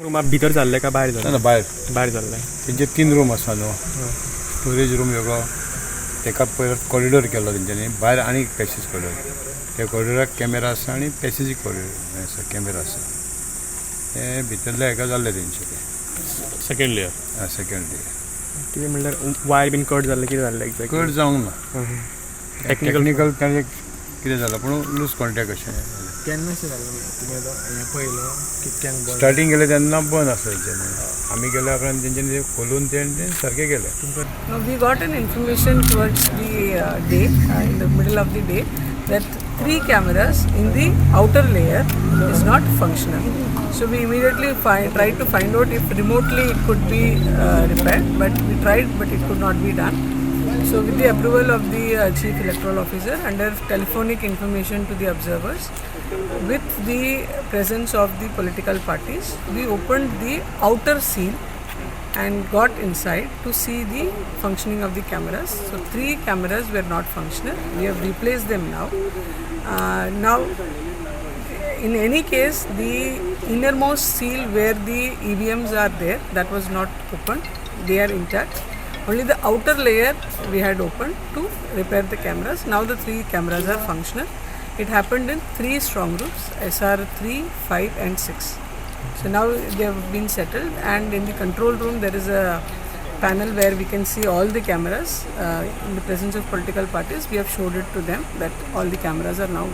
रुमा भितर जाल्ले काय भायर जाल्ले? ना, भायर. भायर जाल्ले. तेंचे तीन रूम आसा न्हू. स्टोरेज रूम वेगळो, तेका परत कॉरिडोर केलो तेंच्यांनी भायर आनी एक पॅसेज कॉरिडोर. त्या कॉरिडोराक कॅमेरा आसा आनी पॅसेजीक कॉरिडोर आसा, कॅमेरा आसा. ते भितरल्या हेका जाल्लें तेंचें तें. Second layer. Second layer. कितें म्हणल्यार वायर बीन कट जाल्ले, कितें जाल्लें एक्झॅक्टली? कट जावंक ना. टेक्निकल. टॅक्निकल ताणें कितें जालां, पूण लूज कॉन्टेक्ट अशें जालें. केन्ना अशें जालें तुमी आतां हें पळयलें कितक्यांक बंद? स्टार्टींग गेले तेन्ना बंद आसलें तेंच्यांनी. आमी गेल्या उपरांत तेंच्यांनी तें खोलून तें सारकें केलें. Now we got an information towards the day, in the middle of the day, that three cameras in the outer layer is not functional. So we immediately tried to find out if remotely it could be repaired, but we tried, but it could not be done. So with the approval of the Chief Electoral Officer, under telephonic information to the observers, with the presence of the political parties, we opened the outer seal and got inside to see the functioning of the cameras. So three cameras were not functional. We have replaced them now. Now, in any case, the innermost seal where the EVMs are there, that was not opened. They are intact. Only the outer layer we had opened to repair the cameras. Now the three cameras are functional. It happened in three strong rooms, SR 3, 5 and 6. So now they have been settled, and in the control room there is a panel where we can see all the cameras. In the presence of political parties, we have showed it to them that all the cameras are now